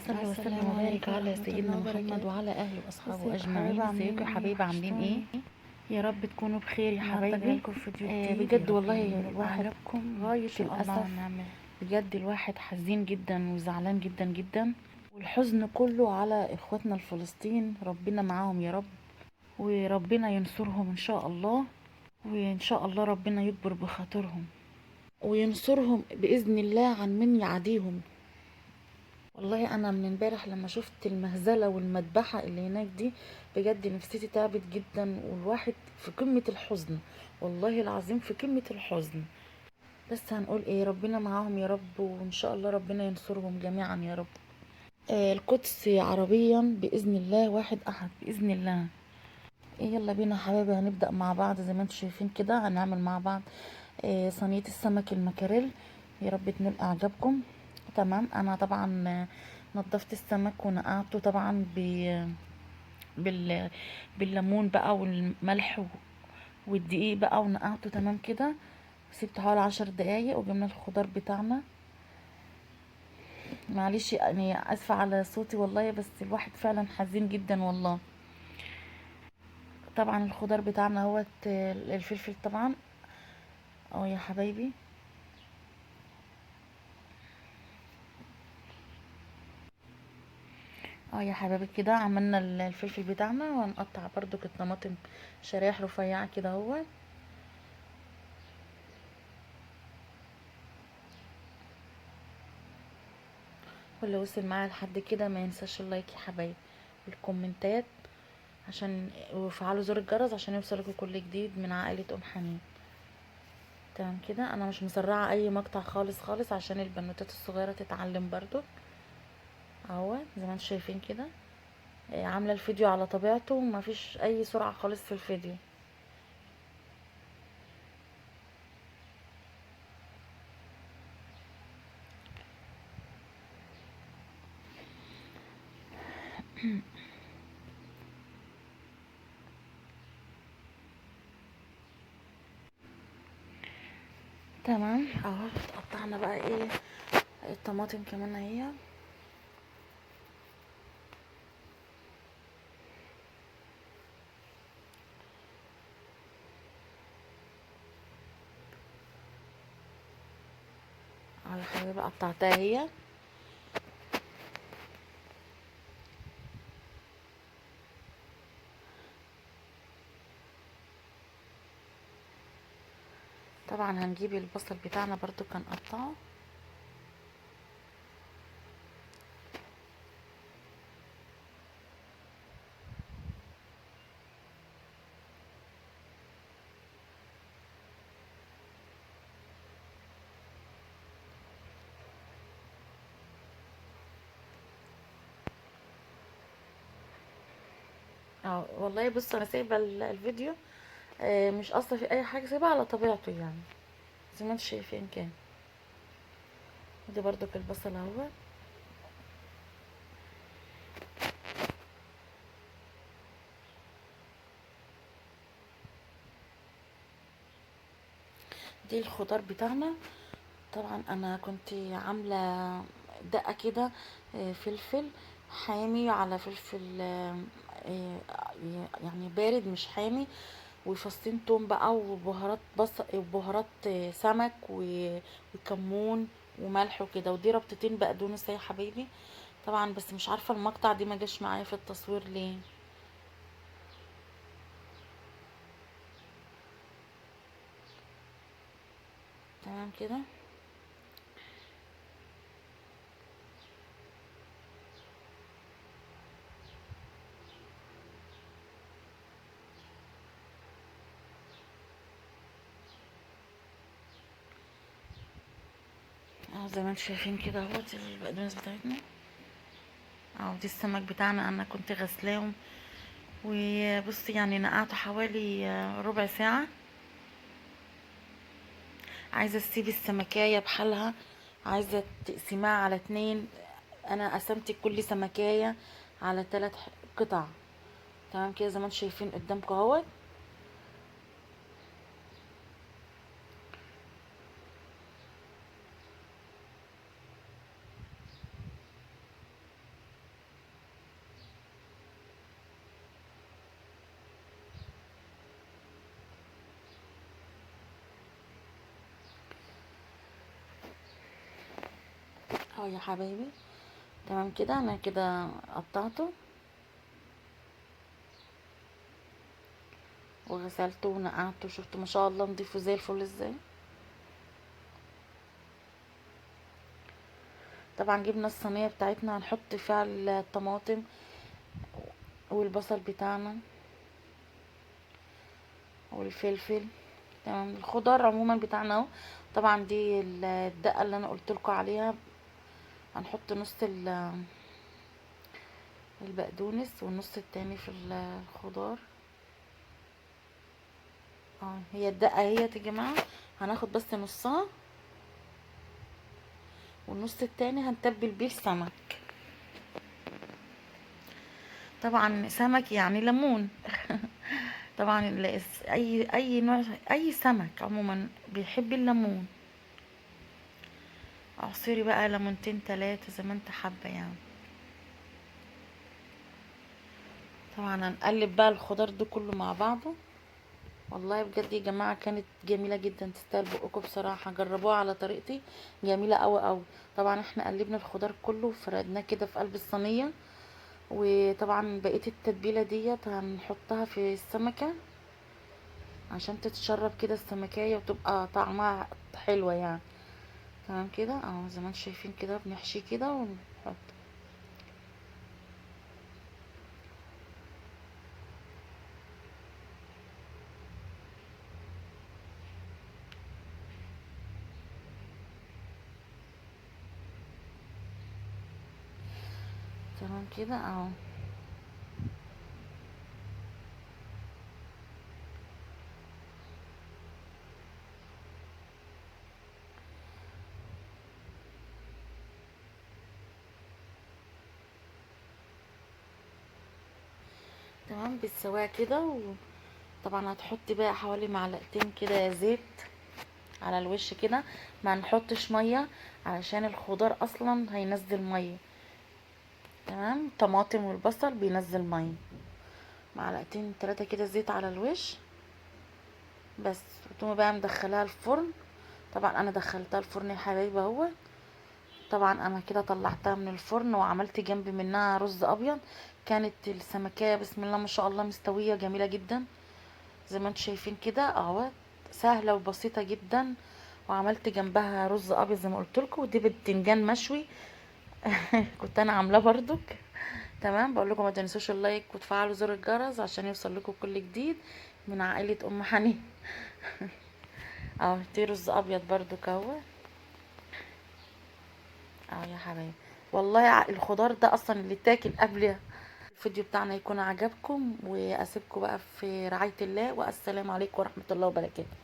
صل وسلم السلام وبارك عليكم على ورحمة سيدنا الله محمد وبركاته. وعلى اهله واصحابه ازيكم اجمعين. حبايبي؟ ازيكم عاملين يا ايه؟ حبايبي؟ عاملين ايه؟ وحشتوني. يا رب تكونوا بخير يا النهارده حبايبي. جايلكم فيديو جديد، بجد يا رب والله ينول الواحد اعجابكم. غاية ان شاء الله الاسف، هنعمل بجد الواحد حزين جدا وزعلان جدا جدا، والحزن كله على اخواتنا الفلسطين. ربنا معاهم يا رب، وربنا ينصرهم ان شاء الله، وان شاء الله ربنا يكبر بخاطرهم وينصرهم باذن الله عن من يعاديهم. والله انا من امبارح لما شفت المهزلة والمذبحه اللي هناك دي بجد نفسيتي تعبت جدا، والواحد في قمة الحزن، والله العظيم في قمة الحزن. بس هنقول ايه، ربنا معاهم يا رب، وان شاء الله ربنا ينصرهم جميعا يا رب. القدس عربيا باذن الله، واحد احد باذن الله. يلا بينا حبايبي، هنبدا مع بعض زي ما انتم شايفين كده. هنعمل مع بعض صينية السمك المكاريل، يا رب تنول اعجابكم. تمام، انا طبعا نظفت السمك ونقعته طبعا بالليمون بقى والملح والدقيق بقى، ونقعته تمام كده، وسبته حوالي 10 دقايق. وجبنا الخضار بتاعنا. معلش يعني اسفه على صوتي والله، بس الواحد فعلا حزين جدا والله. طبعا الخضار بتاعنا هو الفلفل طبعا اهو يا حبايبي. يا حبايبي كده عملنا الفلفل بتاعنا، وهنقطع برضو الطماطم شرايح رفيعة كده اهو. واللي وصل معايا لحد كده ما ينساش ال like يا حبايبي والكومنتات، عشان وفعلوا زر الجرس عشان يوصلكوا كل جديد من عائلة ام حنين. تمام كده، انا مش مسرعة اي مقطع خالص خالص عشان البنوتات الصغيرة تتعلم برضو اهو. زي ما انتم شايفين كده، عامله الفيديو على طبيعته وما فيش اي سرعة خالص في الفيديو. تمام اهو، قطعنا بقى ايه الطماطم كمان اهي. اهو يا حبايبي قطعتها هي. طبعا هنجيب البصل بتاعنا برضو كان قطعه. والله بصوا انا سايبه الفيديو، مش قاصه في اي حاجة، سايبها على طبيعته يعني زي ما انتم شايفين كده. ودي برضو البصل اهو. دي الخضار بتاعنا. طبعا انا كنت عامله دقه كده، فلفل حامي على فلفل، يعني بارد مش حامي، وفصين توم بقى، وبهارات بصل، وبهارات سمك، وكمون وملح وكده. ودي ربطتين بقدونس يا حبايبي. طبعا بس مش عارفه المقطع دي ما جاش معايا في التصوير ليه. تمام كده. اهو زي ما انتم شايفين كده اهوت البقدونس بتاعتنا. اهو دي السمك بتاعنا، انا كنت غسلاهم وبصي يعني نقعته حوالي ربع ساعة. عايزة تسيبي السمكاية بحالها، عايزة تقسميها على 2. انا قسمت كل سمكاية على 3 قطع. تمام كده زي ما انتم شايفين قدامكم اهوت. اهو يا حبايبي. تمام كده، انا كده قطعته وغسلته ونقعته. شفتوا ما شاء الله نضيفه زي الفل ازاي. طبعا جبنا الصينية بتاعتنا هنحط فيها الطماطم والبصل بتاعنا والفلفل. تمام، الخضار عموما بتاعنا اهو. طبعا دي الدقة اللي انا قلت لكم عليها، هنحط نص البقدونس والنص التاني في الخضار. هي الدقة هي يا جماعة، هناخد بس نصها والنص التاني هنتبل بيه السمك. طبعا سمك يعني ليمون. طبعا اي نوع، اي سمك عموما بيحب الليمون. اعصري بقى ليمونتين 3 زي ما انت حابة يعني. طبعا هنقلب بقى الخضار ده كله مع بعضه. والله بجد يا جماعة كانت جميلة جدا، تستاهل بقكم بصراحة، جربوها على طريقتي، جميلة قوي قوي. طبعا احنا قلبنا الخضار كله وفردناه كده في قلب الصينية. وطبعا بقية التتبيله ديت هنحطها في السمكة عشان تتشرب كده السمكيه وتبقى طعمها حلوة يعني. تمام كده اهو، زي ما انتم شايفين كده بنحشيه كده ونحط. تمام كده اهو. تمام بالسواقه كده. وطبعا هتحطي بقى حوالي معلقتين كده زيت على الوش كده، ما نحطش مية علشان الخضار اصلا هينزل مية. تمام، الطماطم والبصل بينزل مية. معلقتين 3 كده زيت على الوش بس. وتقومي بقى مدخلاها الفرن. طبعا انا دخلتها الفرن يا حبايبي اهو. طبعا انا كده طلعتها من الفرن وعملت جنب منها رز ابيض. كانت السمكيه بسم الله ما شاء الله مستوية جميلة جدا زي ما انتم شايفين كده اهو، سهلة وبسيطة جدا. وعملت جنبها رز ابيض زي ما قلت لكم، ودي بالبتنجان مشوي. كنت انا عاملاه برضك. تمام، بقول لكم ما تنسوش اللايك وتفعلوا زر الجرس عشان يوصل لكم كل جديد من عائلة ام حنين. اهو دي رز ابيض برضك اهو. اهو يا حبايبي، والله الخضار ده اصلا اللي اتاكل قبل الفيديو بتاعنا يكون عجبكم. واسيبكم بقى في رعاية الله، والسلام عليكم ورحمة الله وبركاته.